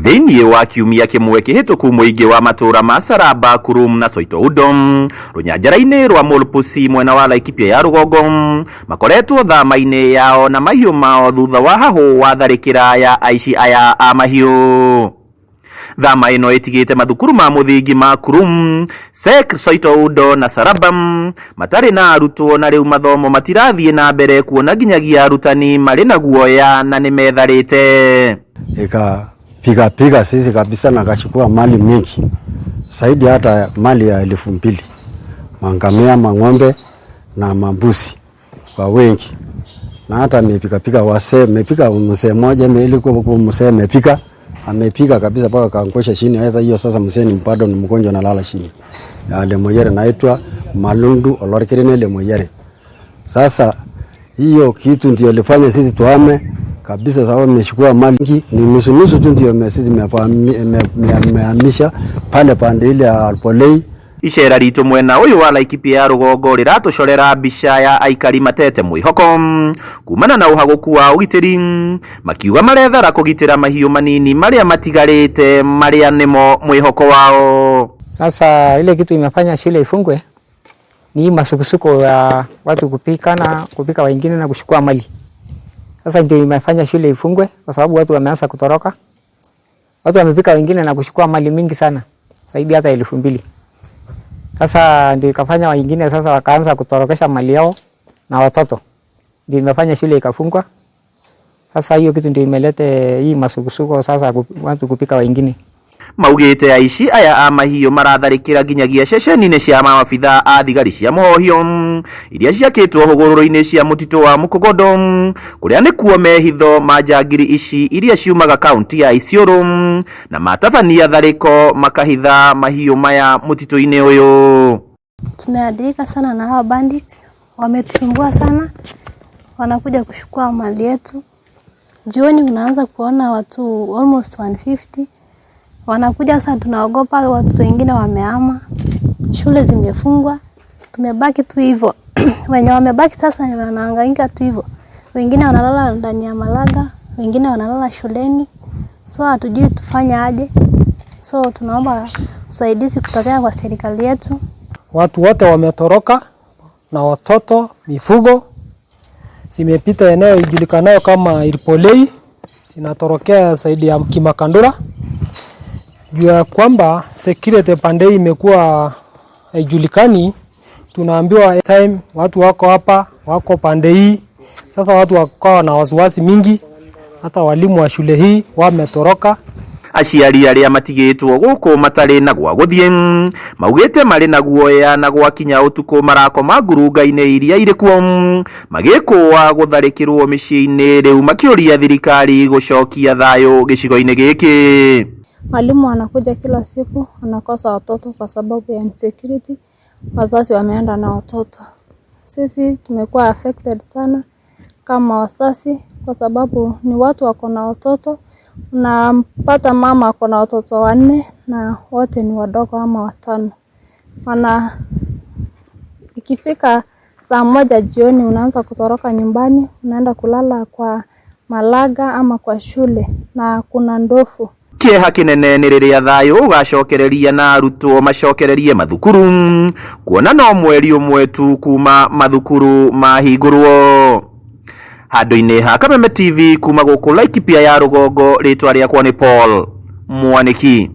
Thĩinĩ wa kiumia kĩmwe kĩhĩtũku, mũingĩ wa matũũra ma Saraba, Kurum na Soito rũnyanjara-inĩ rwa Molpusi mwena wa Laikipia ya rũgongo makoretwo thama-inĩ yao na mahiũ mao thutha wa hahũ wa tharĩkĩra ya aici aya a mahiũ. Thama ĩno ĩtigĩte mathukuru ma mũthingi ma Kurum, Sek, Soito na Saraba matarĩ na arutwo, na rĩu mathomo matirathiĩ na mbere kuona nginyagia arutani marĩ na guoya na nĩ metharĩte. Ikapiga piga sisi kabisa na kachukua mali mingi zaidi hata mali ya 2000, mangamia, mang'ombe na mambuzi kwa wengi, na hata amepika wasee, amepika mzee mmoja, ilikuwa mzee amepika, amepiga kabisa mpaka kaangusha chini. Sasa hiyo sasa mzee ni bado ni mgonjwa, nalala chini ya Lemoyere, naitwa Malundu Olorikirine Lemoyere. Sasa hiyo kitu ndio ilifanya sisi tuhame kabisa, sababu imechukua mali ni nusu nusu tu ndio sisi mehamisha pale pande ile ya Alpolei. Icera ritũ mwena ũyũ wa Laikipia ya rũgongo rĩratũcorera mbica ya aikari matete mwĩhoko kumana na ũhagũku wa ũgitĩri, makiuga marethara kũgitĩra mahiũ manini marĩa matigarĩte marĩa nĩmo mwĩhoko wao. Sasa ile kitu imefanya shule ifungwe ni masukusuko ya watu kupika na kupika wengine na kuchukua mali. Sasa ndio imefanya shule ifungwe kwa sababu watu wameanza kutoroka. Watu wamepika wengine na kuchukua mali mingi sana, zaidi hata 2000. Sasa ndio ikafanya wengine sasa wakaanza kutorokesha mali yao na watoto. Ndio imefanya shule ikafungwa. Sasa hiyo kitu ndio imeleta hii masukusuko sasa, watu kupika wengine. Maugĩte aici aya a mahiũ maratharĩkĩra nginyagia ceceni-inĩ cia maabitha a thigari cia mũhohio iria ciakĩtwo hũgũrũrũ-inĩ cia mũtitũ wa Mukogodo, kũrĩa nĩkuo mehitho ma njangiri ici iria ciumaga kaunti ya Isiolo, na matabania tharĩko makahitha mahiũ maya mũtitũ-inĩ ũyũ. Tumeathirika sana na hawa bandits, wametusumbua sana, wanakuja kuchukua mali yetu. Jioni unaanza kuona watu almost 150 wanakuja. Sasa tunaogopa, watoto wengine wamehama, shule zimefungwa, tumebaki tu hivyo. Wenye wamebaki sasa ni wanahangaika tu hivyo, wengine wanalala ndani ya malaga, wengine wanalala shuleni, so hatujui tufanye aje. So tunaomba usaidizi kutokea kwa serikali yetu. Watu wote wametoroka na watoto, mifugo zimepita eneo ijulikanayo kama Irpolei, zinatorokea zaidi ya Kimakandura juu ya kwamba security pande hii imekuwa haijulikani. Tunaambiwa time watu wako hapa, wako pande hii. Sasa watu wakawa na wasiwasi mingi, hata walimu wa shule hii wametoroka. Aciari arĩa matigĩtwo gũkũ matarĩ na gwa gũthiĩ maugĩte marĩ na guoya na gwakinya ũtukũ marakoma ngurunga-inĩ iria irĩ kuo magĩkũa gũtharĩkĩrwo mĩciĩ-inĩ, rĩu makĩũria thirikari gũcokia thayũ gĩcigo-inĩ gĩkĩ. Walimu wanakuja kila siku, wanakosa watoto kwa sababu ya insecurity. Wazazi wameenda na watoto. Sisi tumekuwa affected sana kama wazazi, kwa sababu ni watu wako na watoto. Unapata mama ako na watoto wanne na wote ni wadogo ama watano. Wana ikifika saa 1 jioni unaanza kutoroka nyumbani, unaenda kulala kwa malaga ama kwa shule na kuna ndovu. Kĩeha kĩnene nĩ rĩrĩa thayũ ũgacokereria na arutwo macokererie mathukuru, kuona no mweri ũmwe tu kuma mathukuru mahingũrwo. Handũ-inĩ ha Kameme TV kuma gũkũ Laikipia ya rũgongo, rĩtwa rĩakwa nĩ Paul Mwanĩki.